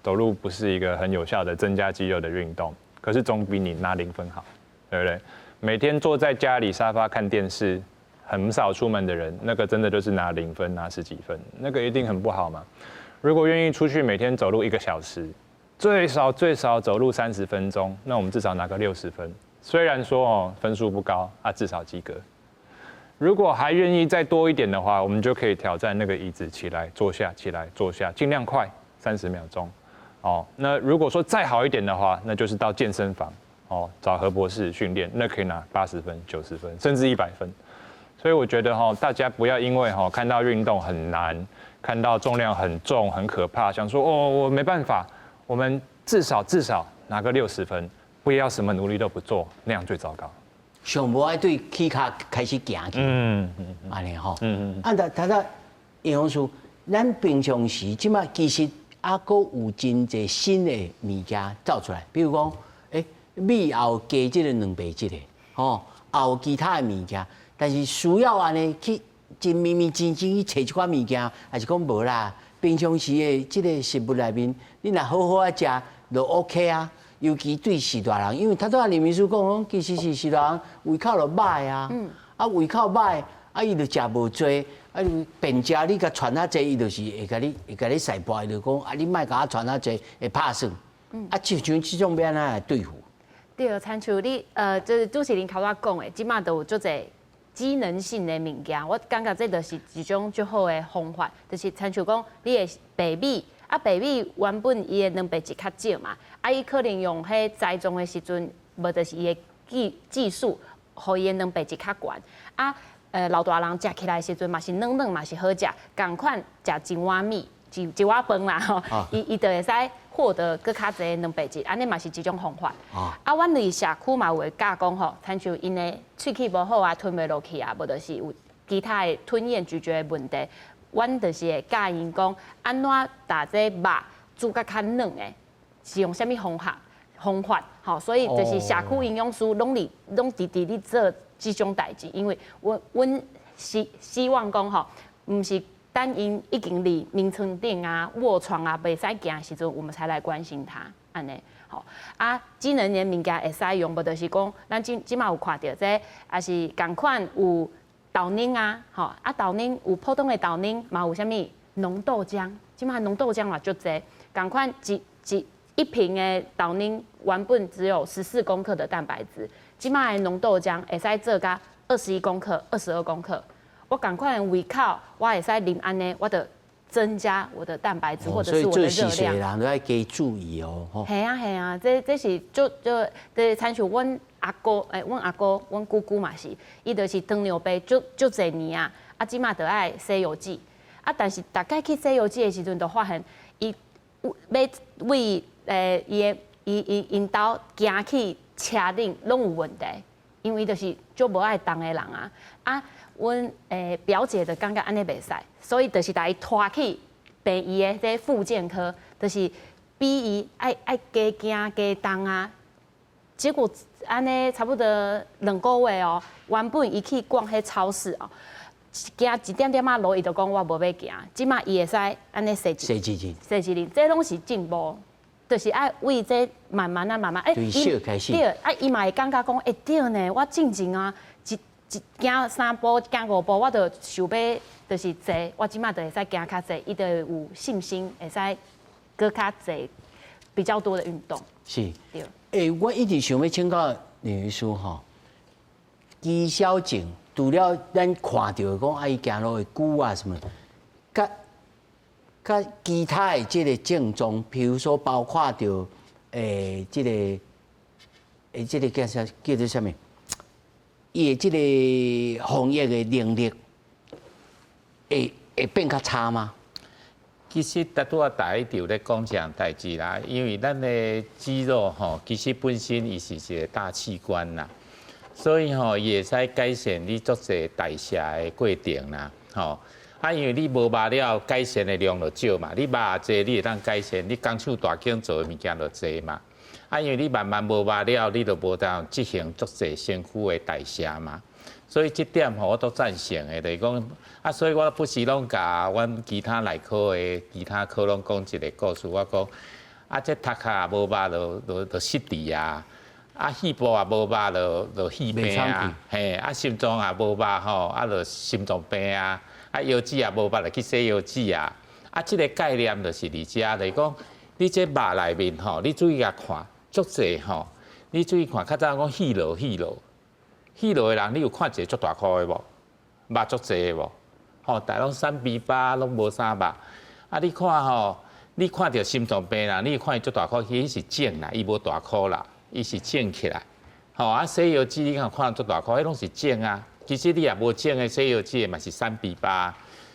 走路不是一個很有效的增加肌肉的運動，可是總比你拿0分好，對不對？每天坐在家裡沙發看電視，很少出門的人，那個真的就是拿0分，拿十幾分，那個一定很不好嘛。如果願意出去每天走路一個小時，最少最少走路30分鐘，那我們至少拿個60分。雖然說哦分數不高啊，至少及格。如果還願意再多一點的話，我們就可以挑戰那個椅子起來坐下，起來坐下，盡量快30秒鐘。哦，那如果說再好一點的話，那就是到健身房哦找何博士訓練，那可以拿80分、90分，甚至100分。所以我覺得哈，大家不要因為哈看到運動很難，看到重量很重很可怕，想說哦我沒辦法，我們至少至少拿個60分，不要什麼努力都不做，那樣最糟糕。上無愛對起跤開始行去，嗯，按呢吼，啊，但他他營養師，咱平常時這馬其實猶閣有真濟新的物件走出來，比如講，米也有加這個蛋白質的，吼，也有其他的物件。但是需要按呢去真密密真真去揣這款物件，還是講無啦？平常時的這個食物內面，你若好好仔食，就 OK 啊。尤其對序大人，因為頭拄仔林醫師講講，其實是序大人胃口就歹啊，啊胃口歹，啊伊就食無濟，啊便食你共傳較濟，伊就是會共你使破，伊就講啊你莫共我傳較濟，會拍算。啊，像這種欲按怎來對付？對，親像你就是主持人頭拄仔講的，這馬都有足濟機能性的物件，我感覺這就是一種足好的方法，就是親像講你的白米，啊白米原本伊的蛋白質較少嘛，啊伊可能用彼栽種的時陣，無就是伊的技術，予伊的蛋白質較懸，啊老大人食起來的時陣嘛是軟軟嘛是好食，仝款食一碗米，一碗飯啦吼，伊就會使獲得閣較濟蛋白質，按呢嘛是一種方法。啊，阮佇社區嘛有會教講吼，親像𪜶的喙齒無好啊，吞袂落去啊，無就是有其他的吞嚥咀嚼的問題，阮就是會教𪜶講按怎把這肉煮甲較軟的，是用啥物方法方法吼，所以就是社區營養師攏佇佇咧做這種代誌，因為阮阮希望講吼，毋是等𪜶已經佇眠床頂啊、臥床啊，袂使行的時陣，我們才來關心他，按呢。吼啊，機能的物件會使用，無就是講，咱這這馬有看著這，也是仝款有豆奶啊，吼啊豆奶有普通的豆奶，嘛有啥物濃豆漿，這馬濃豆漿嘛足濟，仝款一一一瓶的豆奶原本只有14公克的蛋白質，這馬的濃豆漿會使做甲21公克、22公克。我仝款的胃口，我會使啉按呢，我就增加我的蛋白質或者是我的熱量。人都愛加注意哦。係啊係啊，這這是就就這親像阮阿哥，阮阿哥，阮姑姑嘛是，伊就是糖尿病足足濟年啊，啊，這馬就愛洗腰子，啊，但是逐擺去洗腰子的時陣，就發現伊欲為伊的伊伊𪜶兜行去車頂攏有問題，因為伊就是足無愛動的人啊，啊。阮表姐就感覺按呢袂使，所以就是共伊拖去病院的這復健科，就是逼伊愛愛加行加動啊。結果按呢差不多2個月哦，原本伊去逛彼超市哦，行一點點仔路，伊就講我無欲行，這馬伊會使按呢踅一踅一日，踅一日，這攏是進步，就是愛為這慢慢啊慢慢，對，啊伊嘛會感覺講，欸對呢，我進前啊。一行三步，行五步，我就想欲就是坐，我這馬就會使行較濟，伊就會有信心，會使閣較濟比較多的運動。是，對。我一直想欲請教林醫師吼，肌少症除了咱看著講啊，伊行路會久啊什麼，佮佮其他的這個症狀，比如說包括著這個這個叫啥叫做啥物？伊的這個防疫的能力會會變較差嗎？其實拄拄仔大一直咧講這項代誌啦，因為咱的肌肉吼，其實本身伊是一個大器官啦，所以吼伊會使改善你足濟代謝的過程啦，吼。啊，因為你無肉了，改善的量就少嘛，你肉濟，你會當改善，你工廠大間做的物件就濟嘛。啊，因為你慢慢無肉了，你就無當執行足濟身軀的代謝嘛。所以這點吼，我都贊成的，就是講啊，所以我不時攏共阮其他內科的其他科攏講一個故事，我講啊，這頭殼也無肉就就就失智啊，啊，肺部也無肉就就肺病啊，嘿，啊，心臟也無肉吼，啊，就心臟病啊，啊，腰子也無肉就去洗腰子啊，啊，這個概念就是佇遮，就是講你這肉內面吼，你注意共看，足濟吼，你注意看，較早講戲路戲路。戲路的人，你有看一個足大箍的無？肉足濟的無？吼，大攏三比八，攏無啥肉。啊，你看吼，你看著心臟病人，你看伊足大箍，其實是腫啦，伊無大箍啦，伊是腫起來。吼，啊，洗腰子你看看足大箍，彼攏是腫啊。其實你也無腫的洗腰子的嘛是三比八，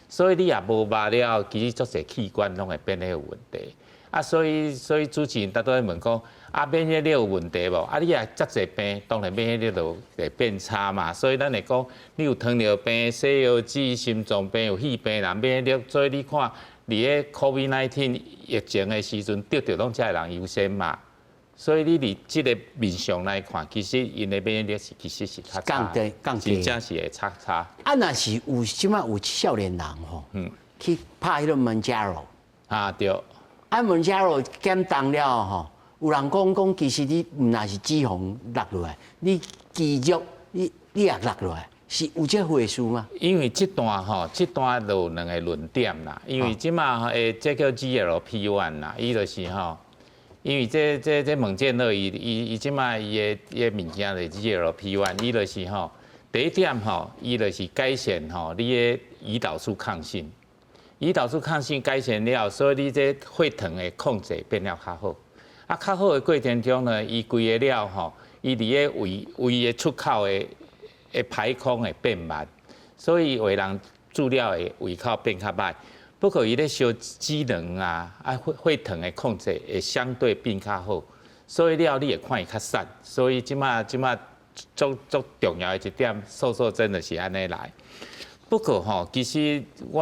所以你也無肉了，其實足濟器官攏會變得有問題。啊，所以所以主持人拄拄咧問講，啊，免疫力有問題無？啊，你若遮濟病，當然免疫力就會變差嘛。所以咱會講，你有糖尿病、洗腰子、心臟病、有肺病人，免疫力，所以你看，佇咧 COVID-19 疫情的時陣，得著攏遮的人優先嘛。所以你佇這個面上來看，其實𪜶的免疫力是其實是較降低，降低，真正是會較差。啊，若是有這馬有少年人吼，去拍彼個 Mounjaro 啊，對。啊，Mounjaro 減重了吼，有人講講，其實你毋但是脂肪落落來，你肌肉你你也落落來，是有這回事嗎？因為這段吼，這段就有兩個論點啦。因為這馬這叫 GLP-1 啦，伊就是吼，因為這這這孟建樂伊伊伊這馬伊的伊的物件就是 GLP-1，伊就是吼，第一點吼，伊就是改善吼你的胰島素抗性。胰島素抗性改善了，所以你這血糖的控制變了較好。啊，較好的過程中呢，伊規个了吼，伊佇个胃胃的出口的的排空會變慢，所以有的人注了會胃口變較歹。不過伊咧燒脂肪啊，啊血血糖的控制會相對變較好，所以了你會看伊較瘦。所以這馬這馬足足重要的一點，瘦瘦針就是按呢來。不過吼，其實我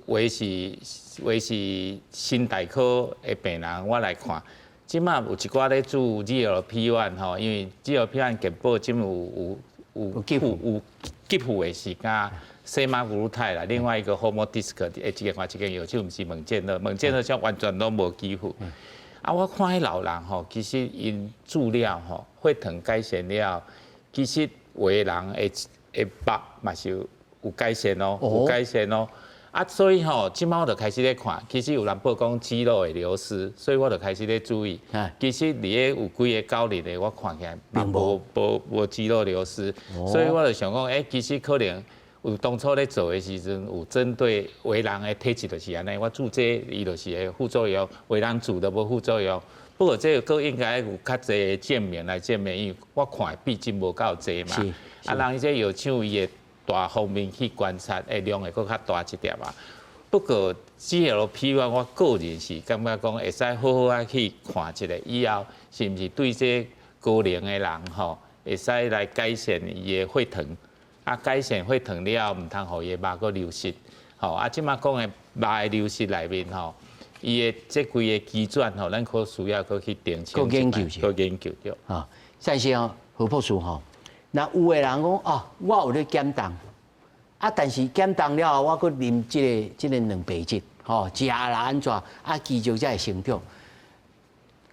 話是話是心大科的病人，我來看，這馬有一寡咧注 GLP-1 吼，因為 GLP-1 健保這有有有有給付的時間，semaglutide 啦，另外一個 Novo Nordisk 的這個這個藥廠毋是孟健樂，孟健樂才完全攏無給付。啊，我看彼老人吼，其實𪜶注了吼，血糖改善了，其實有的人的肉嘛是有改善哦，有改善哦。啊，所以吼，這擺我就開始咧看，其實有人報講肌肉會流失，所以我就開始咧注意。其實佇咧有幾個高齡的，我看起來嘛無肌肉流失，所以我就想講，欸，其實可能有當初咧做的時陣，有針對有的人的體質就是按呢，我注這伊就是會副作用，有的人注都無副作用。不過這個閣應該有較濟證明來證明，因為我看的畢竟無夠濟嘛。啊，人伊這藥廠伊會大方面去觀察，會量會閣較大一點啊。不過 GLP-1，我個人是感覺講會使好好仔去看一下，以後是毋是對這高齡的人吼，會使來改善伊的血糖。啊，改善血糖了後，毋通予伊的肉閣流失。吼，啊，這擺講的肉的流失內面吼，伊的這幾个機轉吼，咱可需要閣去澄清，閣研究者，閣研究著。啊，但是哦，何博士吼，若有的人講哦，我有咧減重，啊，但是減重了後，我閣啉這個蛋白質，吼，食啦按怎，啊，肌肉才會成長。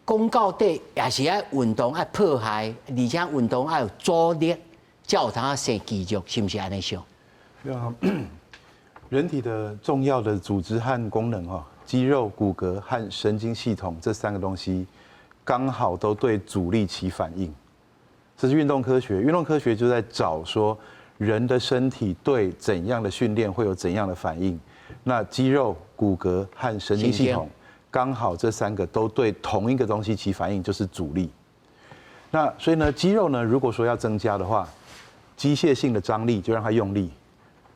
講到底也是愛運動，愛破壞，而且運動愛有阻力，才有通生肌肉，是毋是按呢想？對啊，人體的重要的組織和功能哈，肌肉、骨骼和神經系統這三個東西，剛好都對阻力起反應。這是運動科學，運動科學就在找說人的身體對怎樣的訓練會有怎樣的反應。那肌肉、骨骼和神經系統，剛好這三個都對同一個東西起反應，就是阻力。那所以呢，肌肉呢，如果說要增加的話，機械性的張力就讓它用力，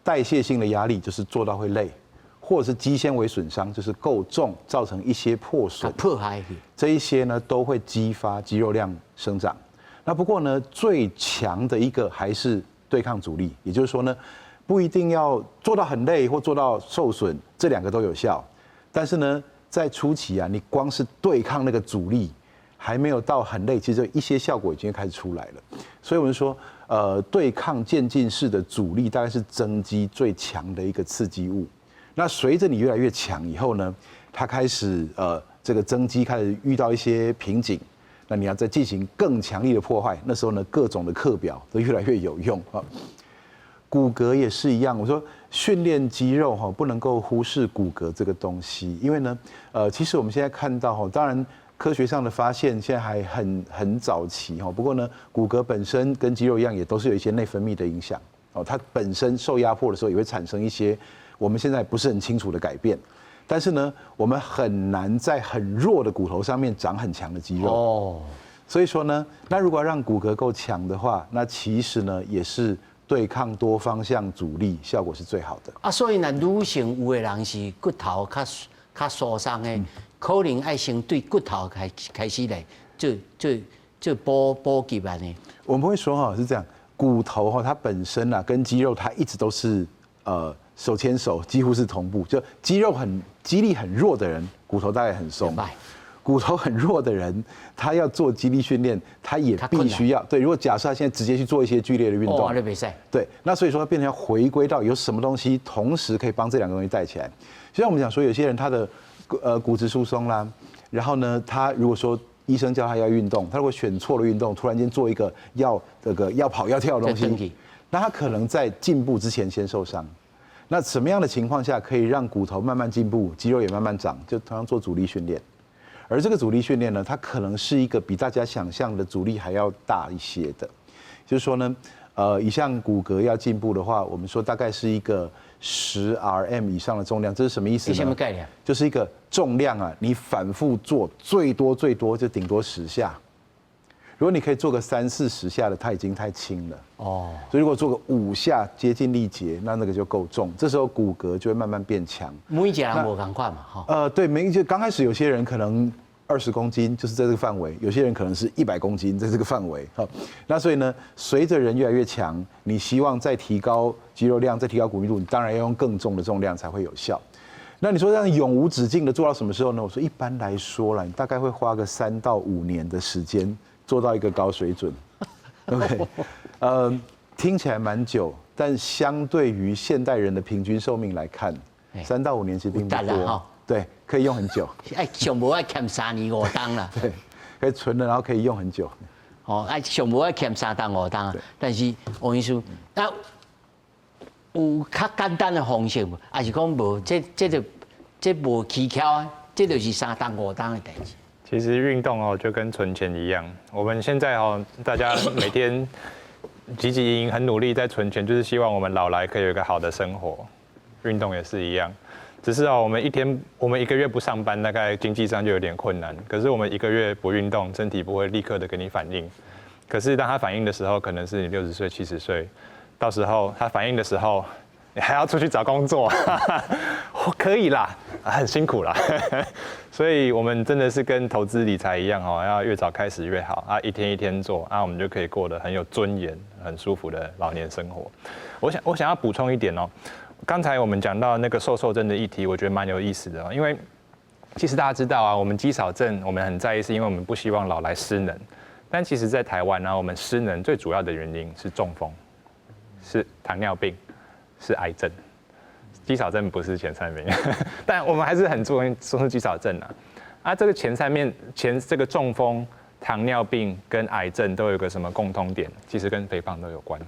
代謝性的壓力就是做到會累，或者是肌纖維損傷，就是夠重造成一些破損，破壞。這一些呢都會激發肌肉量生長。那不過呢，最強的一個還是對抗阻力，也就是說呢，不一定要做到很累或做到受損，這兩個都有效。但是呢，在初期啊，你光是對抗那個阻力，還沒有到很累，其實一些效果已經開始出來了。所以我們說，對抗漸進式的阻力，大概是增肌最強的一個刺激物。那隨着你越來越強以後呢，它開始這個增肌開始遇到一些瓶頸。那你要再進行更強力的破壞，那時候呢，各種的課表都越來越有用啊。骨骼也是一樣，我說訓練肌肉哈，不能夠忽視骨骼這個東西，因為呢，其實我們現在看到哈，當然科學上的發現現在還很早期哈，不過呢，骨骼本身跟肌肉一樣，也都是有一些內分泌的影響哦，它本身受壓迫的時候，也會產生一些我們現在不是很清楚的改變。但是呢，我們很難在很弱的骨頭上面長很強的肌肉。哦，所以說呢，那如果要讓骨骼夠強的話，那其實呢也是對抗多方向阻力，效果是最好的。啊，所以呢，女性有的人是骨頭較疏鬆的，可能愛先對骨頭開始來做補給按呢。我們會說哈是這樣，骨頭哈它本身啊跟肌肉它一直都是手牽手，幾乎是同步。就肌肉很肌力很弱的人，骨頭大概很鬆；骨頭很弱的人，他要做肌力訓練，他也必須要對。如果假設他現在直接去做一些劇烈的運動，對，那所以說變成要回歸到有什麼東西同時可以幫這兩個東西帶起來。就像我們講說，有些人他的骨質疏鬆啦，然後呢，他如果說醫生叫他要運動，他如果選錯了運動，突然間做一個要這個要跑要跳的東西，那他可能在進步之前先受傷。那什麼樣的情況下可以讓骨頭慢慢進步，肌肉也慢慢長？就同樣做阻力訓練，而這個阻力訓練呢，它可能是一個比大家想象的阻力還要大一些的。就是說呢，一項骨骼要進步的話，我們說大概是一個10 RM 以上的重量，這是什麼意思呢？什麼概念？就是一個重量啊，你反覆做最多最多就頂多十下。如果你可以做個三四十下的，它已經太輕了。哦，所以如果做個5下接近力竭，那個就夠重。這時候骨骼就會慢慢變強。每一個人無仝款嘛，哈。對，每就剛開始有些人可能20公斤就是在這個範圍，有些人可能是100公斤在這個範圍。好，那所以呢，隨着人越來越強，你希望再提高肌肉量，再提高骨密度，你當然要用更重的重量才會有效。那你說這樣永無止境的做到什麼時候呢？我說一般來說啦，你大概會花個3到5年的時間。做到一個高水準，OK，聽起來蠻久，但相對於現代人的平均壽命來看，3到5年其實並不多。對，可以用很久。哎，上無愛欠3年5冬啦。對，可以存了，然後可以用很久。哦，愛上無愛欠3冬5冬，但是王醫師，那有較簡單的方式無？還是講無？這無蹊蹺啊？這就是3冬5冬的代誌。其實運動哦，就跟存錢一樣。我們現在哦，大家每天汲汲營營，很努力在存錢，就是希望我們老來可以有一個好的生活。運動也是一樣，只是哦，我們一天，我們一個月不上班，大概經濟上就有點困難。可是我們一個月不運動，身體不會立刻的給你反應。可是當他反應的時候，可能是你60歲、70歲，到時候他反應的時候，你還要出去找工作，可以啦，很辛苦啦。所以我們真的是跟投資理財一樣哦，要越早開始越好啊，一天一天做啊，我們就可以過得很有尊嚴、很舒服的老年生活。我想要補充一點哦，剛才我們講到那個瘦瘦針的議題，我覺得蠻有意思的，因為其實大家知道啊，我們肌少症我們很在意，是因為我們不希望老來失能。但其實，在台灣呢，我們失能最主要的原因是中風，是糖尿病，是癌症。肌少症不是前三名，但我們還是很重視肌少症啊。啊，這個前三面前這個中風、糖尿病跟癌症都有個什麼共通點？其實跟肥胖都有關。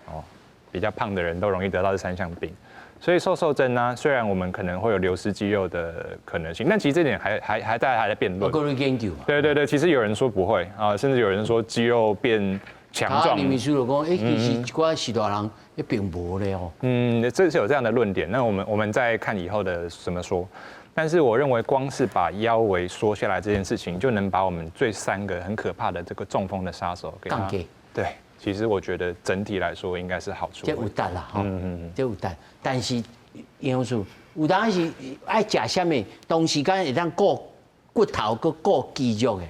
哦，比較胖的人都容易得到這三項病。所以瘦瘦針呢，雖然我們可能會有流失肌肉的可能性，但其實這點還大家還在辯論。研究。對對對，其實有人說不會啊，甚至有人說肌肉變強壯。林秘書就講，欸，其實一寡序大人也並無咧哦。嗯，這是有這樣的論點。那我們再看以後的怎麼說。但是我認為，光是把腰圍縮下來這件事情，就能把我們最三個很可怕的這個中風的殺手給降低。對。其實我覺得整體來說應該是好處。這有值啦，吼，這有值。但是營養師有當時愛食啥物，同時間會當顧骨頭、閣顧肌肉的，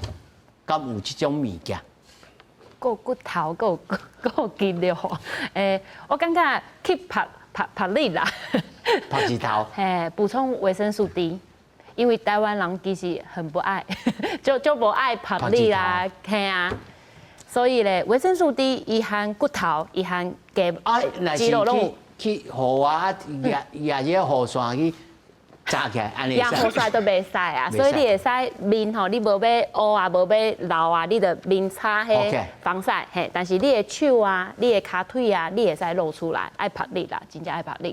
敢有這種物件？顧骨頭、顧肌肉，欸，我感覺去曝曝曝日啦，曝日頭。嘿，補充維生素 D，因為台灣人其實很不愛，就無愛曝日啦，嘿啊。所以咧，維生素 D 伊含骨頭，伊含肌肉攏有。去戶外舉舉這個雨傘去紮起來，按呢。舉雨傘都袂使啊，所以你會使面吼，你無欲烏啊，無欲老啊，你就面擦彼防曬嘿。但是你的手啊，你的跤腿啊，你會使露出來，愛曝日啦，真正愛曝日。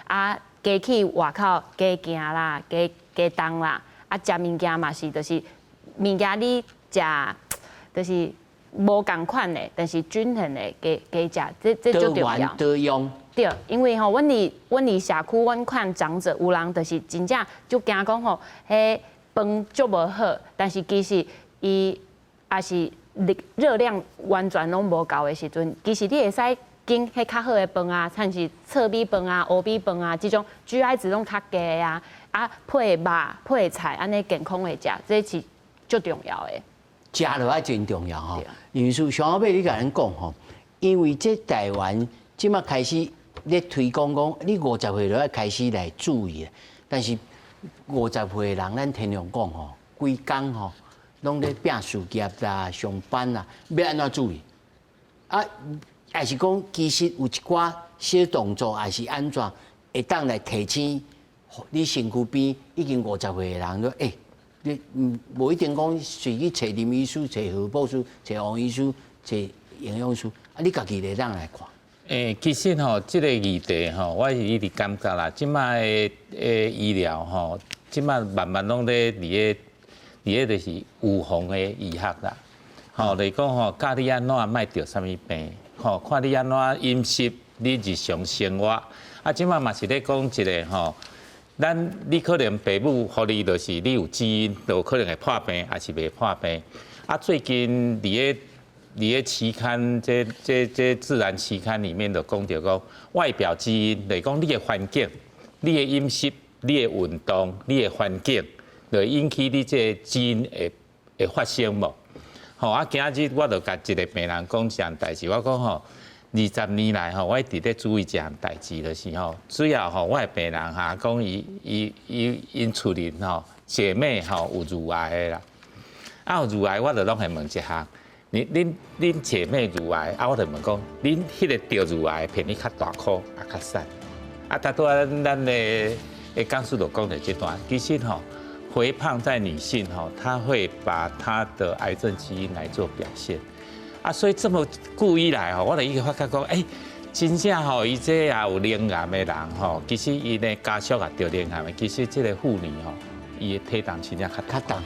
啊，加去外口加行啦，加加動啦，啊，食物件嘛是，就是物件你食，就是無仝款的，但是均衡的加加食，這足重要。多用。對，因為吼，阮佇社區，阮看長者有人就是真正就驚講吼，彼飯足無好，但是其實伊也是熱量完全攏無夠的時陣，其實你會使揀彼較好的飯啊，像是糙米飯啊、烏米飯啊，這種 GI 值攏較低的啊，啊配肉配菜，按呢健康的食，這是足重要的。食落來真重要吼，因為說上後尾你共咱講吼，因為這台灣這馬開始咧推廣講，你50歲就愛開始來注意，但是50歲的人，咱天龍講吼，規工吼攏咧拼事業啦、上班啦，欲按怎注意？啊，抑是講其實有一寡小動作，還是按怎會當來提醒你身軀邊已經五十歲的人說，欸，你無一定講隨去揣林醫師、揣何博士、揣王醫師、揣營養師，啊，你家己會當來看。欸，其實吼，這個議題吼，我是一直感覺啦，這擺的醫療吼，這擺慢慢攏咧佇咧就是預防的醫學啦。吼，就是講吼，教你按怎莫著啥物病，吼，看你按怎飲食，你日常生活。啊，這擺嘛是咧講一個吼，咱你可能爸母予你就是你有基因，就可能會破病，抑是袂破病。啊，最近佇咧期刊，這自然期刊裡面就講著講外表基因，就是講你的環境、你的飲食、你的運動、你的環境，就會引起你這個基因會發生無？吼啊！今日我就共一個病人講一項代誌，我講吼，20年來吼，我一直咧注意一項代誌，就是吼，主要吼，我的病人哈講伊伊伊𪜶厝裡吼姐妹吼有乳癌的啦，啊有乳癌，我就攏會問一項。你恁恁姐妹乳癌，啊，我就問講，恁彼个著乳癌片你較大顆，啊較瘦。啊，拄拄仔咱的講師就講著這段，其實吼，肥胖在女性吼，她會把她的癌症基因來做表現。啊，所以這麼久以來吼，我就已經發覺講，欸，真正吼，伊這也有乳癌的人吼，其實伊的家屬也著乳癌的，其實這个婦女吼，伊的體重真正較較重。